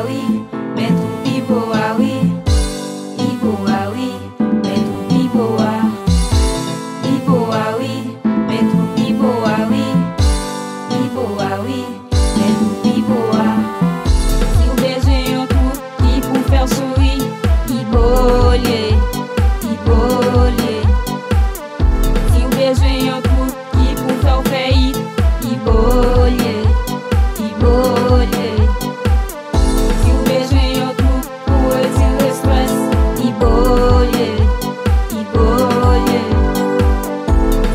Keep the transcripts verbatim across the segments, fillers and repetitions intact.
Wi, men twoup Ibo a wi. Ibo a wi, men twoup Ibo a. Ibo a wi, men twoup Ibo a wi. Ibo a wi, men twoup Ibo a. Si w bezwen yon twoup ki pou fè w souri, Ibo l ye, Ibo l ye. Si w bezwen yon twoup ki pou fè w fè it, Ibo l ye, Ibo l ye. Si w bezwen yon twoup pou retire estrès, Ibo l ye, Ibo l ye.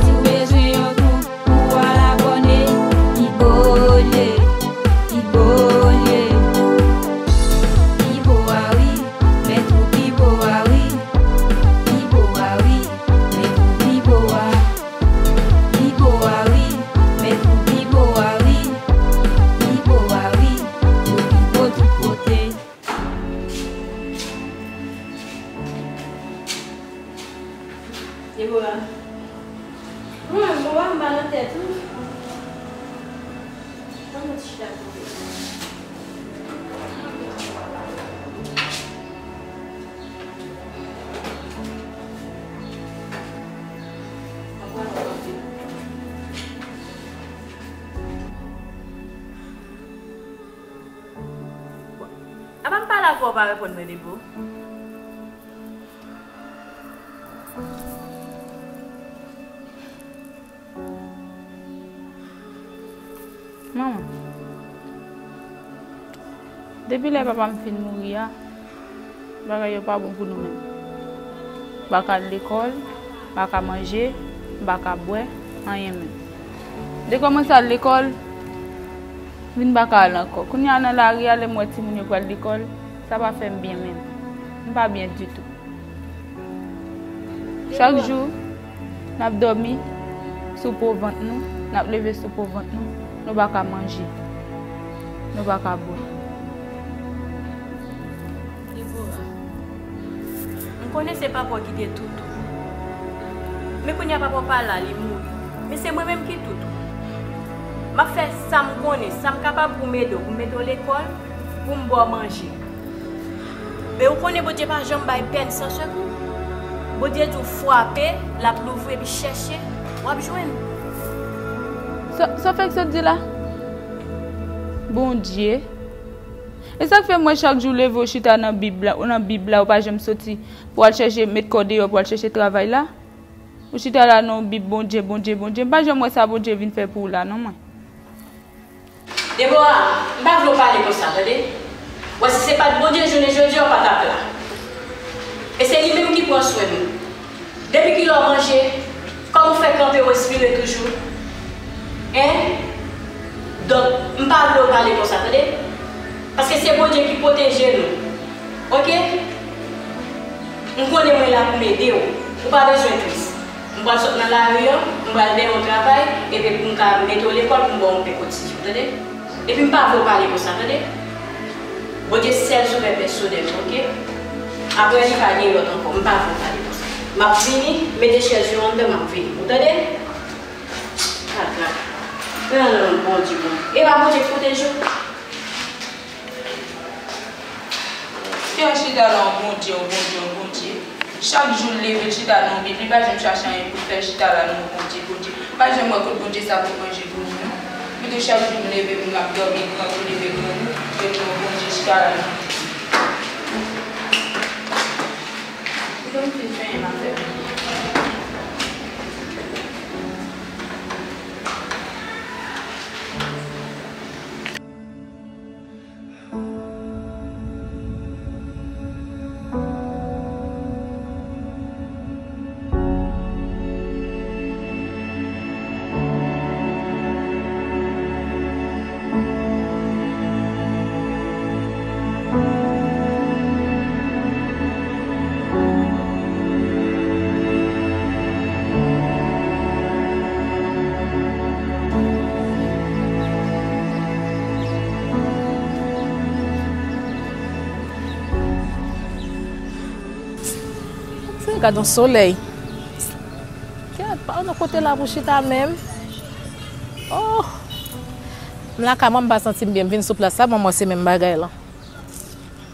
Si w bezwen yon twoup pou al abòne, Ibo l ye, Ibo l ye. Ibo a wi, men twoup Ibo a wi. Ibo a wi, men twoup Ibo a. Ibo a wi, men twoup Ibo a wi. Ibo a wi, twoup Ibo tout kote. Deborah. Mwen, mwen pa nan tèt ou. Ban mwen ti chita kote. Apa m pale avè w, w pa reponn mwen, Debo? Manman, depi lè papa m fin mouri a, bagay yo pa bon pou nou menm. M pa ka al lekòl, m pa ka manje, m pa ka bwè, anyen menm. M te kòmanse al lekòl, vin pa ka al ankò. Kounye a nan lari a, lè m wè timoun yo pral lekòl, sa pa fè m byen menm. M pa byen ditou. Chak jou, n ap dòmi sou po vant nou, n ap leve sou po vant nou, nou pa ka manje, nou pa ka bwè. Deborah, m konnen se papa w ki te tout ou. Men kounye a papa w pa la, li mouri. Men se mwen menm ki tout ou. M ap fè sa m konnen, sa m kapab pou m ede w, pou m mete w lekòl, pou m ba w manje. Men ou konnen Bondye pa janm bay pèn san sekou. Bondye di w frape, l ap louvri, epi chèche, w ap jwenn. Sa, sa fèk sa di la? Bondye. E sa k fè m wè chak jou leve w chita nan Bib la, ou nan Bib la, ou pa janm soti pou w al chèche met kò deyò, pou w al chèche travay la? Ou chita la nan yon Bib, Bondye, Bondye, Bondye. M pa janm wè sa Bondye vin fè pou ou la, non, mwen. Debora, m pa vle w pale konsa, tande? Wè, si se pa t Bondye, jounen jodi a, w pa t ap la. E se li menm ki pran swen nou. Depi kilè w manje, kòman w fè kanpe, w respire toujou? Hein? Donk, m pa vle w pale konsa, tande? Paske se Bondye ki pwoteje nou. Oke? M konnen mwen la pou m ede w. Ou pa bezwen tris. M pral sot nan lari an, m pral dèyè yon travay, epi pou m ka mete w lekòl, pou m ba w yon pe kotizyon, tande? Epi m pa vle w pale konsa, tande? Bondye sèl Sovè pèsonèl, oke? Apre li pa gen lòt ankò, m pa vle w pale konsa. M ap vini, mete chèz yo anndan, m ap vini. Ou tande? Pa grav. Nan non Bondye, Bondye. E pa Bondye ki pwoteje w? Kè chita la, o Bondye, o Bondye, o Bondye. Chak jou l leve, l chita nan yon Bib, li pa janm chache anyen pou l fè, chita la nan yon Bondye, Bondye. M pa janm wè kot Bondye sa pou manje pou nou, non. Pito chak jou m leve, m ap dòmi, grangou, leve, grangou, epi yon Bondye chita la nan yon Bib. Pito m fin fè yon afè. Gad yon solèy. Kèt, pa yon kote la pou chita menm. Oh! M lakay mwen, m pa santi m byen. M vin sou plas la, mwen, mwen se menm bagay lan.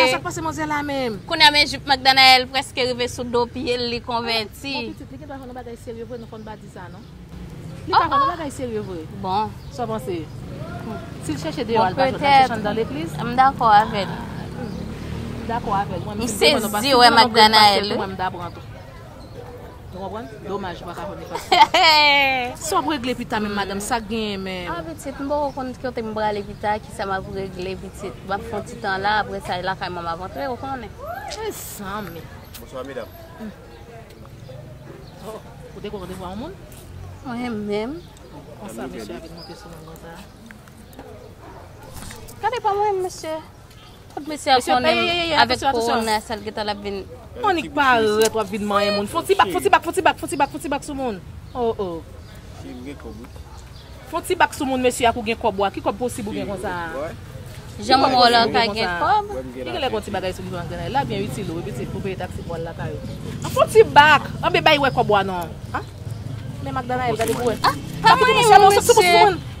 Kounye a sa k pase manzè la menm? Kounye a men jip Magdanaël prèske rive sou do pye l, li konvèti. Bon, pitit, li gen dwa fè yon bagay serye vre, nou fò n pa di sa non. Li ka fè yon bagay serye vre. Bon. Sa w panse? Si l chèche deyò a, l pa jwenn, l ap chèche anndan legliz? M dakò avè l. M dakò avè l. Mwen, m sezi wè Magdanaël. Mwen, m ta pran tou. Ou konprann? Domaj, ou pa ka fè m efase. Sa w ap regle pita menm, madanm, sa k genyen menm? Ah, pitit, m poko konn kote m prale pita, kisa m ap regle, pitit. M ap fè yon ti tan la, apre sa, e lakay mwen m ap antre, ou konnen. Mezanmi. Bonswa, medam. Oh, ou te gon randevou a yon moun? Mwen menm. Konsa, mesye a vin monte sou moun konsa. Gade pa mwen, mesye. Kot mesye a konnen avèk kowona sa l gentan l ap vin. Annik parèt w ap vin manyen moun. Fon ti bak, fon ti bak, fon ti bak, fon ti bak, fon ti bak sou moun. Oh, oh. Fon ti bak sou moun, mesye, ak ou gen kòb ou a. Ki kòb posib ou gen konsa a? Jan mwen wè w la, w ka gen kòb. Li genlè gon ti bagay sou li, granay la byen itil ou, wi, pitit, pou peye taksi pou al lakay ou. Fon ti bak. Anben bay wè kòb ou a non. Men Magdanaël, gade pou wè. Ah, pa manyen moun, mesye.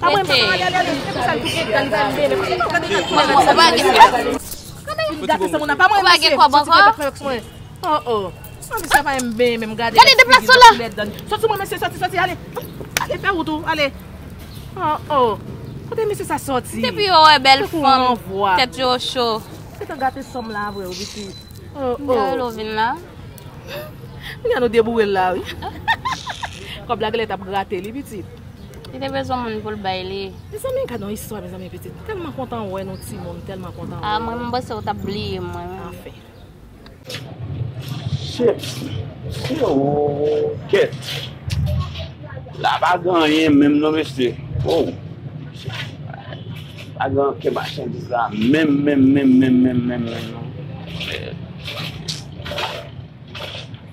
Pa manyen, pa manyen, ale, ale. Se pou sa l tou gen, gade, gade, gade. Ou pa gen kòb. Gade, gade, se moun nan pa manyen, mesye. Ou pa gen kòb ankò? Oh, oh. Mwen, mesye, pa menm ben, menm gade. Gade, deplase w la. Soti, mwen, mesye, soti, soti, ale. Ale, fè wout ou, ale. Oh, oh. Kote mesye sa soti? Depi yo wè bèl fanm, tèt yo cho. Se te gate sanm la, vre, ou pitit. Oh, oh. Lè w vin la. Kounye a nou deboure l la, wi. Kòb la genlè t ap grate li, pitit. Li te bezwen moun pou l bay li. Mezanmi, gade yon istwa, mezanmi, pitit. Tèlman kontan wè nou timoun, tèlman kontan wè nou. Ah, mwen, mwen panse w t ap bliye mwen. Anfen. Shit. Shit. Oh, kèt. La pa gen anyen menm non, mesye. Oh. Pa gen anken machandiz la menm, menm, menm, menm, menm, menm, menm non.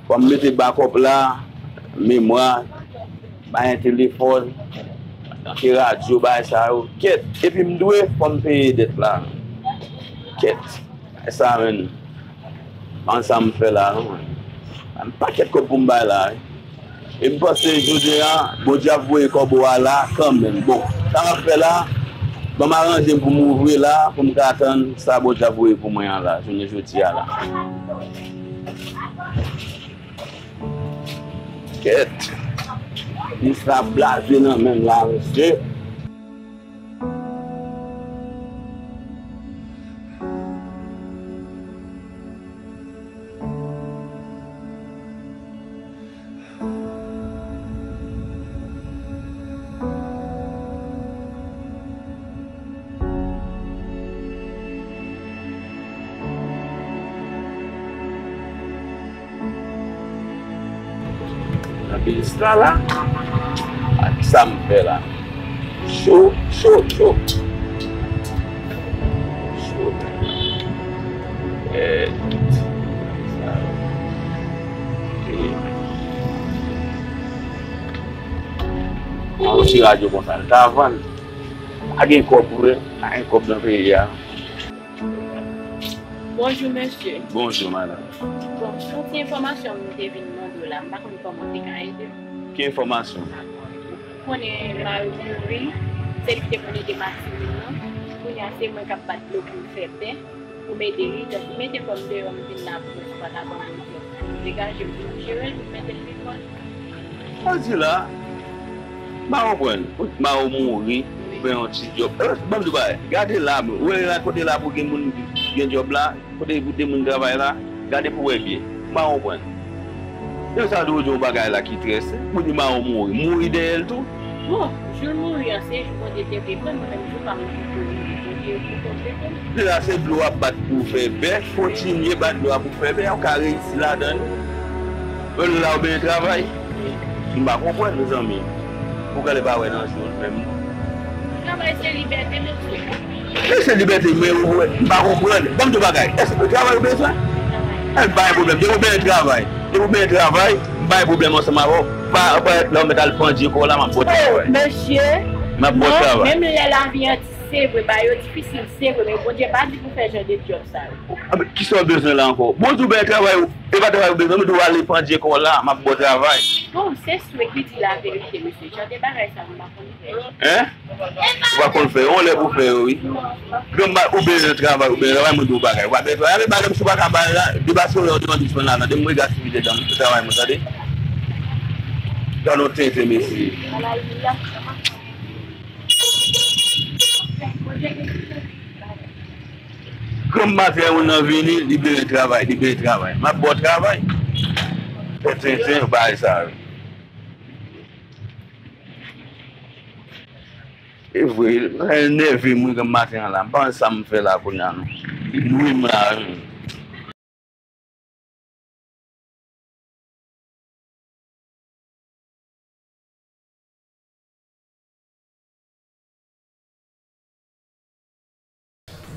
Fò m mete bakòp la, memwa, bay telefòn, anke radyo, bay sa yo. Kèt. Epi m dwe, fò m peye dèt la. Kèt. E sa menm. An sa m fè la, non. M pakèt kòb pou m bay la, wi. E m panse jodi a, Bondye ap voye kòb ou a la kanmenm. Bon, sa m ap fè la, ban m aranje m pou m ouvri la, pou m ka tann sa Bondye ap voye pou mwen an la, jounen jodi a la. Kèt. Li sa blaze nan men m la, mesye. Nan biznis la la, a ki sa m fè la? Cho, cho, cho. Cho. Eh, sa yo. Eh. An yon ti radyo konsa, l ta vann. Pa gen kòb vre, pa gen kòb nan peyi a. Bonjou, mesye. Bonjou, madanm. Bon, se yon ti enfòmasyon m te vin mande w la. M pa konn kòman w te ka ede m. Ki enfòmasyon? Ou konnen mari m mouri, se li ki te konn ede Maximine nan. Kounye a, se mwen k ap bat dlo pou l fè bè, pou m ede li. Donk, m mete kò m deyò, m vin la pou mwen, si w pa ta ban m yon djòb pou m degaje m, pou m jere l, pou m mete l lekòl. Sa w di la, m pa konprann. Ou di mari w mouri, ou fè yon ti djòb. Eh, ban m di w bagay. Gade la, ou wè la kote la pou gen moun gen djòb la, kote pou de moun travay la, gade pou wè byen. M pa konprann. Yo sa di w di yon bagay la ki trè senp. Ou di mari w mouri. Mouri dèyè l tou? Bon, jou l mouri an, se jou Bondye te vle pran, mwen menm jou pa m, Bondye pou konplete m. Deja se dlo w ap bat pou w fè bè, kontinye bat dlo w ap pou w fè bè, ou ka reyisi ladan l. Menm la ou benyen travay. M pa konprann, mezanmi. Ou genlè pa wè nan je w menm non. Travay se libète, mesye. Men se libète, men ou wè, m pa konprann. Ban m di w bagay. Èske travay ou bezwen? Èske pa gen pwoblèm? Depi ou benyen travay. Depi ou benyen travay, m pa gen pwoblèm ansanm avè w. Pa, pa, lè w mèt al pandye kò w la, m ap ba w travay. Oh, mesye. M ap ba w travay. Non, menm lè lavi an Se vre, bagay yo difisil, se vre, men Bondye pa di pou fè jan de djòb sa yo. Ah, men kisa w bezwen la ankò? Bondye, ou bay travay, ou, e pa travay ou bezwen, men ou ale pandye kò w la, m ap ba w travay. Bon, se Swe ki di laverite, mesye. Jan de bagay sa, m pa konn fè. Hein? Ou pa konn fè yo, on lè pou fè yo, wi. Granma, ou bezwen travay, ou bezwen travay, mwen di w bagay. Ou pa bezwen travay, men bagay, misye pa ka bay la, depi se yon devan di swen la, nan de mwen regativite dan m, travay mwen, tande? Gade yon tenten, mesye. Granm maten an, moun nan vini, li bezwen travay, li bezwen travay. M ap ba w travay. Fè tenten, bagay sa yo. E vre, sa enève m wi granm maten an la. M pa konn sa m fè la kounye a non. Li nwi m la wi.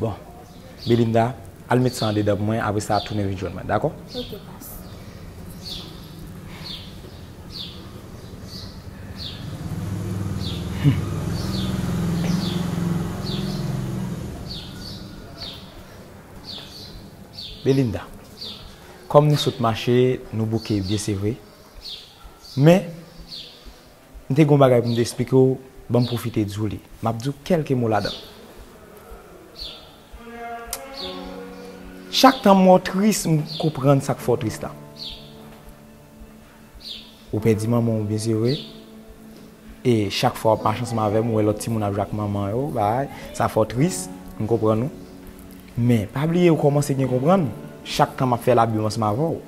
Bon, Belinda, al met sa andedan pou mwen, apre sa tounen vin jwenn mwen, dakò? Ok, pas. Belinda, kòm nou sot mache, nou bouke byen, se vre. Men, m te gen yon bagay pou m te eksplike w, ban m pwofite di w li. M ap di w kèlke mo ladan l. Chak tan m wè w tris, m konprann sa k fè w tris la. Ou pèdi manman w byen, se vre. E chak fwa w ap mache ansanm avè m, ou wè lòt timoun ap jwe ak manman yo, bagay, sa fè w tris, m konprann ou. Men, pa bliye ou kòmanse byen konprann, chak tan m ap fè labi m ansanm avè w.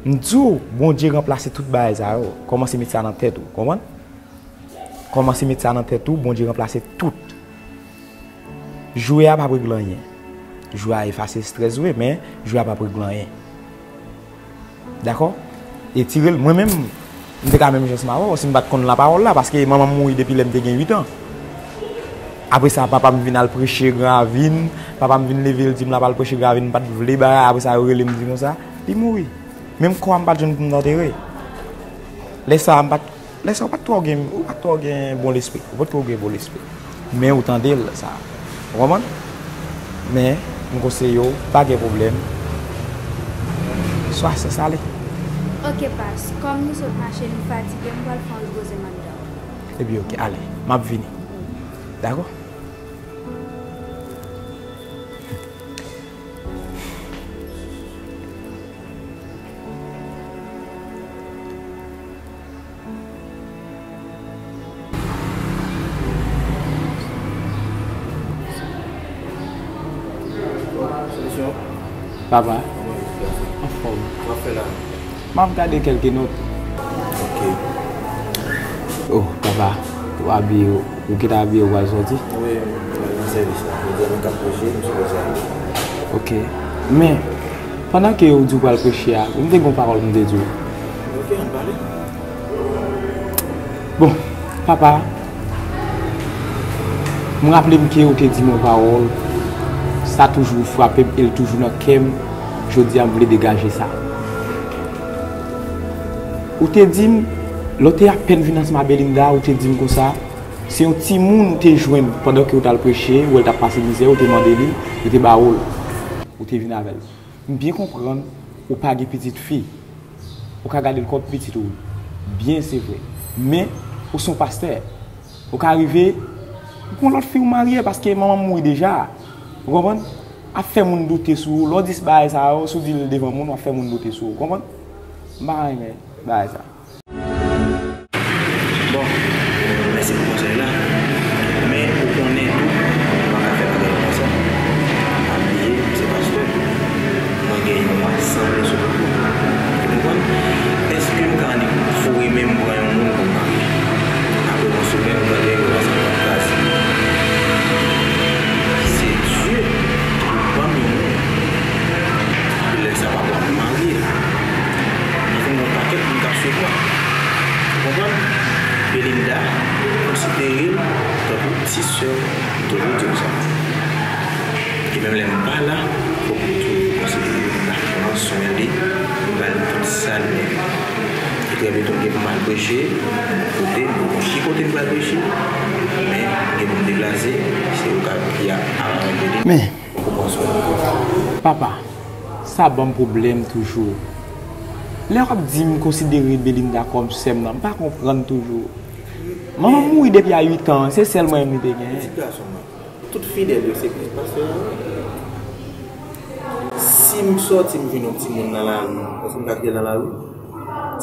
M di w, Bondye ranplase tout bagay sa yo. Kòmanse met sa nan tèt ou, konprann? Kòmanse met sa nan tèt ou, Bondye ranplase tout. Jwe a p ap regle anyen. Jwe a efase estrès vre, men jwe a p ap regle anyen. Dakò? E tire l, mwen menm, m te ka menm jan ansanm avè w, si m pa t konn lapawòl la, paske manman m mouri depi lè m te gen uit an. Apre sa, papa m vin al preche Gran Ravin, papa m vin leve, l di m l ap al preche Gran Ravin, m pa t vle bagay, apre sa, yo rele m, di konsa, li mouri. Menm kò a m pa t jwenn pou m t antere. Lè sa a, m pa t Lè sa, ou pa t twò gen, ou pa t twò gen bon lespri. Ou pa t twò gen bon lespri. Men ou tande l, sa. Ou konprann? Men, m konseye w, pa gen pwoblèm. Swa se sale. Ok, pas. Kòm nou sot mache, nou fatige, m pral fè yon repoze m anndan. Ebyen, ok, ale. M ap vini. Dakò? Papa, anfòm. M ap gade kèlke nòt. Ok. Oh, papa, ou abiye, ou gentan abiye, ou pral sòti? Wi, m pral nan sèvis la. Jodi a, mwen k ap preche, m sipoze ale. Ok. Men, pandan ke ou di ou pral preche a, m te gen yon pawòl m te di w. Ok, ann pale. Bon, papa, m raple m ke ou te di m yon pawòl, sa toujou frape m e l toujou nan kè m, jodi a m vle degaje sa. Ou te di m, lè w te apèn vin ansanm ak Belinda, ou te di m konsa, se yon timoun ou te jwenn pandan ke w t al preche, ou wè l t ap pase mizè, ou te mande li, yo te ba w l, ou te vin avè l. M byen konprann ou pa gen pitit fi. Ou ka gade l kòm pitit ou. Byen, se vre. Men, ou se yon pastè. Ou ka rive, ou gon lòt fi ou marye paske manman m mouri deja. Ou konprann? Ap fè moun doute sou ou. Lè w di bagay sa yo, si w di l devan moun, w ap fè moun doute sou ou. Ou konprann? M pa renmen bagay sa. Bon, mèsi pou konsèy la. Men ou konnen tou, ou pa ka fè bagay konsa. Pa bliye, ou se pastè. Mwen gen yon asanble sou kont mwen. Ou konprann? Èske m ka annik foure men m pran yon moun pou m marye? Apre yon semèn, ou tande yo kòmanse ap kraze. Se Dye ki ban m yon moun. Lè sa papa m marye. Li vin yon pakèt moun k ap swiv mwen. Ou konprann? Belinda, konsidere l tankou ti sè w, m toujou di w sa. E menm lè m pa la, fòk ou toujou konsidere Belinda kòm sè li, ou ba l tout sa l merite. E trè byento m gen pou m al preche yon kote, m poko konn ki kote m pral preche, men m gen pou m deplase, se ou k ap ki ap avèk Belinda. Men, Papa, sa ban m pwoblèm toujou. Lè w ap di m konsidere Belinda kòm sè m nan, m pa konprann toujou. Manman m mouri depi a uit an, se sèl mwen menm li te genyen. Pitit gason m nan, tout fidèl yo se pastè yo. Si m sòti, m jwenn yon timoun nan lari, èske m ka kite l nan lari?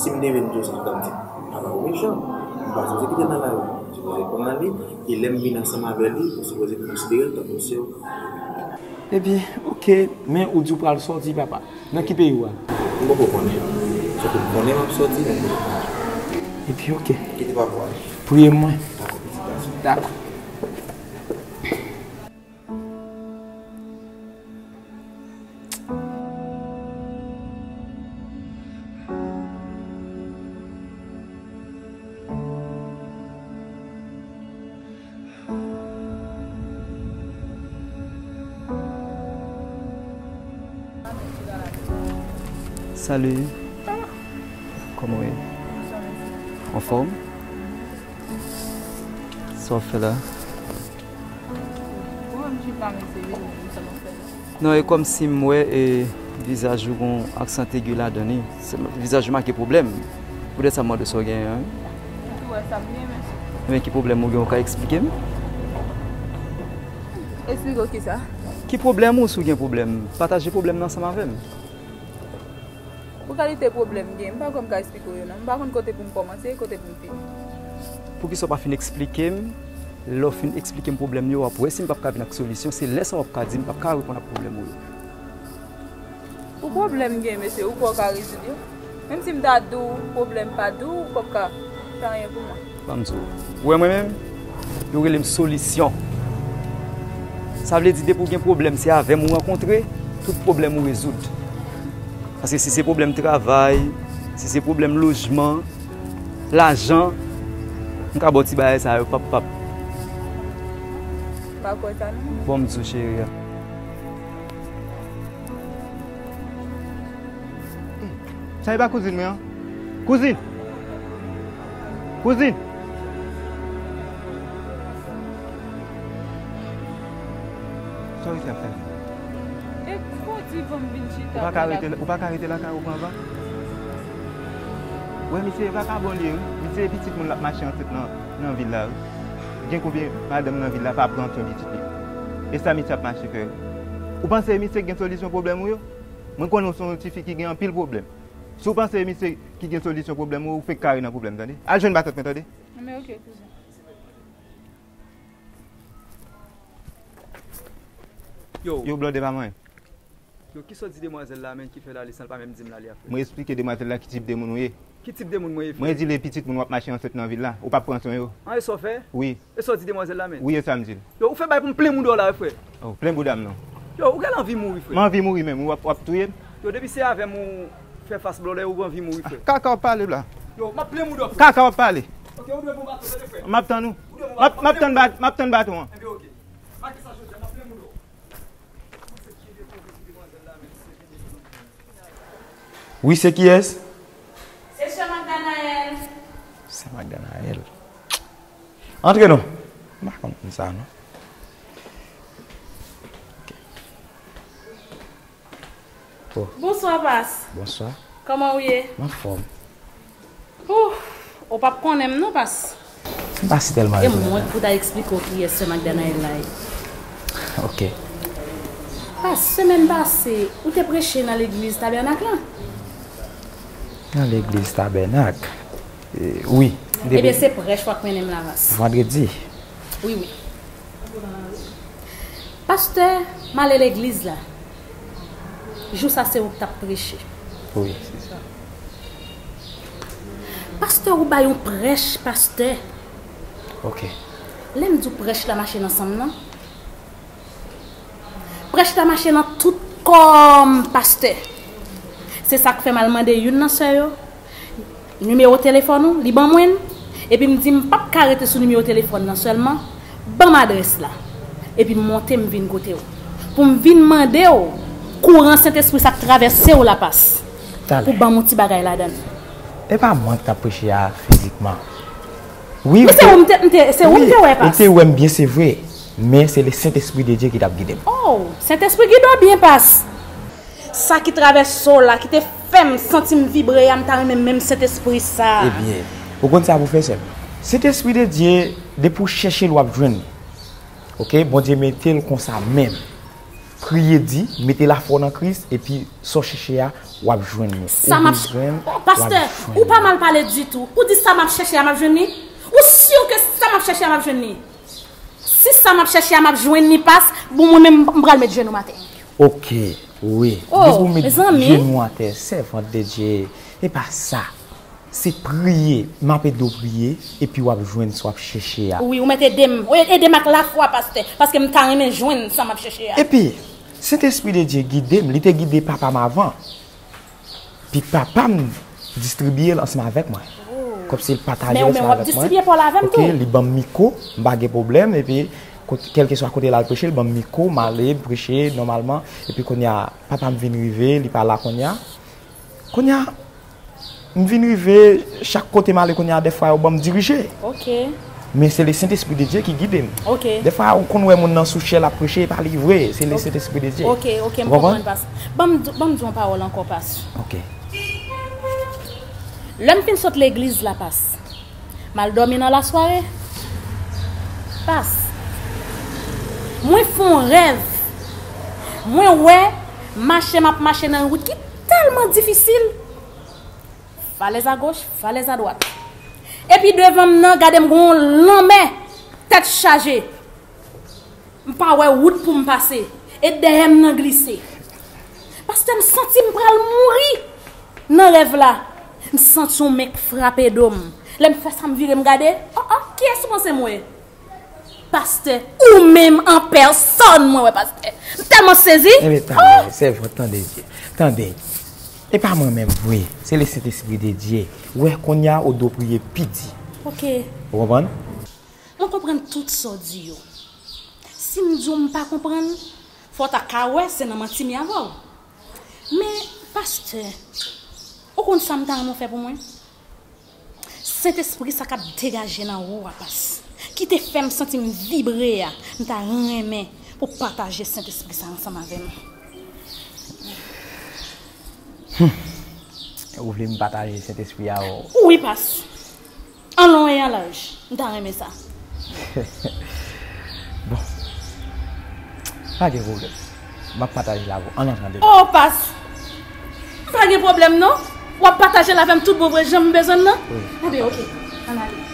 Si m te vin tou, se m t ap di, papa ou mechan. M pa sipoze kite l nan lari. M sipoze pran li, e lè m vin ansanm avè li, ou sipoze konsidere l tankou sè w. Ebyen, oke, men ou di w pral sòti, papa. Nan ki peyi w al? M poko konnen. Sèke m konnen m ap sòti, men m poko konnen. Ebyen, oke. Kite papa w ale. Priye mwen. Dakò, pitit gason. Dakò. Salut. Kòman w ye? Anfòm? Sa w ap fè la? Non, e kòmsi m wè e vizaj ou gon aksan tegi ladan li. Se, vizaj ou make pwoblèm. Poutèt sa m mande w sa w genyen an. Ebyen, ki pwoblèm ou gen, ou ka eksplike m? Eksplike w kisa? Ki pwoblèm ou, si w gen pwoblèm? Pataje pwoblèm nan ansanm avè m. Pou kalite pwoblèm m gen, m pa kwè m ka eksplike w yo non. M pa konn kote pou m kòmanse, kote pou m fini. Poukisa w pa fin eksplike m? Lè w fin eksplike m pwoblèm yo, w ap wè si m p ap ka vin ak solisyon. Se lè sa w ap ka di m, m p ap ka reponn ak pwoblèm ou yo. Pou pwoblèm m gen, mesye, ou kwè w ka rezoud yo? Menm si m ta di w pwoblèm pa di w, ou p ap ka fè anyen pou mwen. Ban m di w. Ou wè mwen menm? Yo rele m solisyon. Sa vle di depi w gen pwoblèm, se avè m ou rankontre, tout pwoblèm ou rezoud. Paske si se pwoblèm travay, si se pwoblèm lojman, lajan, m ka ba w ti bagay sa yo, pap, pap. M pa kwè sa non. Bon, m di w, cheri a. Sa e pa kouzin mwen an? Kouzin! Kouzin! Sa w rete ap fè la? E kò divan m vin chita. Ou pa ka rete, ou pa ka rete lakay ou pran van? Wè, misye, vakabon li ye, wi. Misye, pitit moun l ap mache ansent nan, nan vil la, wi. Gen konbyen madanm nan vil la pa pran swen pitit li? E sa misye ap mache fè, wi. Ou panse misye gen solisyon pwoblèm ou yo? Mwen konnen w se yon tifi ki gen anpil pwoblèm. Si w panse misye ki gen solisyon pwoblèm ou, ou fenk kare nan pwoblèm, tande. Al jwenn matant mwen, tande. Men oke, kouzen. Yo. Yo, blòdè pa manyen. Yo, kisa w di demwazèl la menm ki fè l ale san l pa menm di m l ale a, frè? Mwen eksplike demwazèl la ki tip de moun ou ye. Ki tip de moun mwen ye, frè? Mwen di l e pitit moun w ap mache ansent nan vil la. Ou p ap pran swen yo. An, e sa w fè? Wi. E sa w di demwazèl la menm? Wi, e sa m di l. Yo, ou fè bay pou m plen mouda w la, wi, frè. Oh, plen bouda m non. Yo, ou genlè anvi mouri, frè. M anvi mouri menm, w ap, w ap touye m? Yo, depi se avè m ou fè fas blòdè, ou anvi mouri, frè. Kaka w ap pale la. Yo, m ap plen mouda w, frè. Kaka w ap pale. Oke, ou dwe bon baton, tande, frè. M ap tann ou. Ou dwe bon baton. M ap, m ap tann bat-, m ap tann baton an. Enben, oke. Make sa jodi a, m ap plen mouda w. Wi, se kiyès? Se sè Magdanaël. Sè Magdanaël. Antre non. M pa konn moun sa non. Ok. Oh. Bonswa, pas. Bonswa. Kòman w ye? M anfòm. Ouh, ou p ap konnen m non, pas. M pa si tèlman. E mwen pou ta eksplike w kiyès sè Magdanaël la ye. Ok. Pas, semèn pase, ou te preche nan legliz Tabènak lan? Nan legliz Tabènak? E, wi. Ebyen, se prèch w ap mennen m la, pas. Vandredi? Wi, wi. Pastè, m ale legliz la. Jou sa se ou k t ap preche. Wi, se sa. Pastè, ou bay yon prèch, pastè. Ok. Lè m di w prèch la mache nan san m nan, prèch la mache nan tout kò m, pastè. Se sa k fè m al mande youn nan sè yo nimewo telefòn ou, li ban mwen l, epi m di m p ap ka rete sou nimewo telefòn nan sèlman, ban m adrès la. Epi m monte, m vin kote w. Pou m vin mande w kouran Sentespri sa k travèse w la, pas. Talè. Pou ban m yon ti bagay ladan l. E pa mwen k t ap preche a fizikman. Wi, men se ou m te, m te, se ou m te wè, pas. Ou te wè m byen, se vre. Men se le Sentespri de Dye ki t ap gide m. Oh, Sentespri gide w byen, pas. Sa ki travèse w la, ki te fè m santi m vibre a, m ta renmen menm Sentespri sa. Ebyen, ou konn sa pou fè, sè m? Sentespri de Dye, depi w chèche l, w ap jwenn li. Ok, Bondye mete l konsa menm. Priye di, mete lafwa w nan Kris, epi sa w chèche a, w ap jwenn li. Sa m ap ch-, oh, pastè, ou pa mal pale ditou. Ou di sa m ap chèche a, m ap jwenn li? Ou si ke sa m ap chèche a, m ap jwenn li? Si sa m ap chèche a, m ap jwenn li, pas, bon, mwen menm, m pral met jenou m atè. Ok, wi. Oh, depi w met jenou atè, sèvant de Dye, e pa sa. Se priye, m ap ede w priye, epi w ap jwenn sa w ap chèche a. Wi, ou mèt ede m. Ou ede m ak lafwa, pastè, paske m ta renmen jwenn sa m ap chèche a. Epi, Sentespri de Dye gide m, li te gide papa m avan. Pi papa m distribiye l ansanm avèk mwen. Oh. Kòmsi l pataje l ansanm avèk mwen. Men ou menm w ap distribiye pa w la avè m tou. Ok, li ban m mikwo, m pa gen pwoblèm, epi kot-, kèlkeswa kote l al preche, l ban m mikwo, m ale, m preche nòmalman, epi kounye a, papa m vin rive, li pa la kounye a. Kounye a, m vin rive, chak kote m ale kounye a, dèfwa yo ban m dirije. Ok. Men se le Sentespri de Dye ki gide m. Ok. Dèfwa ou konn wè moun nan sou chè l ap preche, e pa li vre, se le Sentespri de Dye. Ok, ok, m konprann, pas. Ban m di w yon pawòl ankò, pas. Ok. Lè m fin sot legliz la, pas, m al dòmi nan lasware. Pas, mwen fè yon rèv. Mwen wè mache m ap mache nan yon wout ki tèlman difisil. Falèz agoch, falèz adwat. Epi devan m nan, gade m gen yon lanmè tèt chaje. M pa wè wout pou m pase. E dèyè m nan glise. Pastè, m santi m pral mouri nan rèv la. M santi yon men k frape do m. Lè m fè sa, m vire m gade. Oh, oh, kiyès ou panse m wè? Pastè, ou menm an pèsòn, mwen wè, pastè. M tèlman sezi. Ebyen, tande, sèvant, tande, tande. E pa mwen menm vre, se le Sentespri de Dye. Wè, kounye a, ou dwe priye pi di. Ok. Ou konprann? Mwen konprann tout sa w di yo. Si m di w m pa konprann, fò w ta ka wè se nan manti m ye avè w. Men, pastè, ou konn sa m ta renmen w fè pou mwen? Sentespri sa k ap degaje nan ou a, pas, ki te fè m santi m vibre a, m ta renmen pou w pataje Sentespri sa ansanm avè m. Ou vle m pataje Sentespri a avè w? Wi, pas. An lon e an laj. M ta renmen sa. Bon. Pa gen pwoblèm. M ap pataje l avè w. Ann antre andedan. Oh, pas. Pa gen pwoblèm, non. W ap pataje l avè m tout bon vre, jan m bezwen l nan? Wi. Ebyen, ok. Ann ale.